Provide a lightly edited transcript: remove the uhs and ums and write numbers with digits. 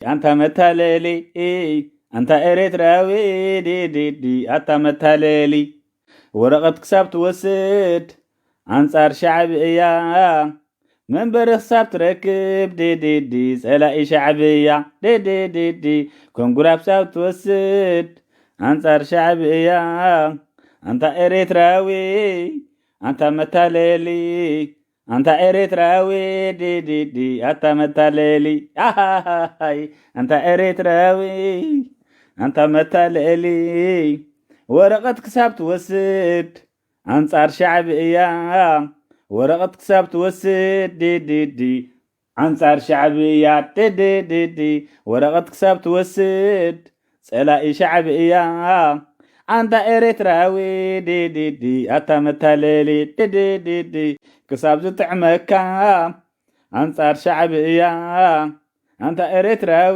ኣንታ መታለሊ፣ ኣንታ ኤሬትራዊ፣ ዲዲዲ ኣታ መታለሊ፣ ወረቐት ክሳብ ትወስድ ኣንጻር ሻዕብያ፣ መንበሪ ክሳብ ትረክብ ዲዲዲ ጸላኢ ሻዕብያ፣ ዲዲዲዲ ኮንጉራብ ክሳብ ትወስድ ኣንጻር ሻዕብያ። ኣንታ ኤሬትራዊ፣ ኣንታ መታለሊ፣ ኣንታ ኤሬትራዊ፣ ዲዲዲ ኣታ መታለሊ፣ ኣሃሃይ ኣንታ ኤሬትራዊ፣ ኣንታ መታለሊ፣ ወረቐት ክሳብ ትወስድ ኣንጻር ሻዕብያ፣ ወረቐት ክሳብ ትወስድ ዲዲዲ ኣንጻር ሻዕብያ፣ ዲዲዲዲ ወረቐት ክሳብ ትወስድ ጸላኢ ሻዕብያ። ኣንታ ኤሬትራዊ፣ ዲዲዲ ኣታ መታለሊ፣ ዲዲዲዲ ክሳብ ዝጥዕመካ ኣንጻር ሻዕብያ፣ ኣንታ ኤሬትራዊ።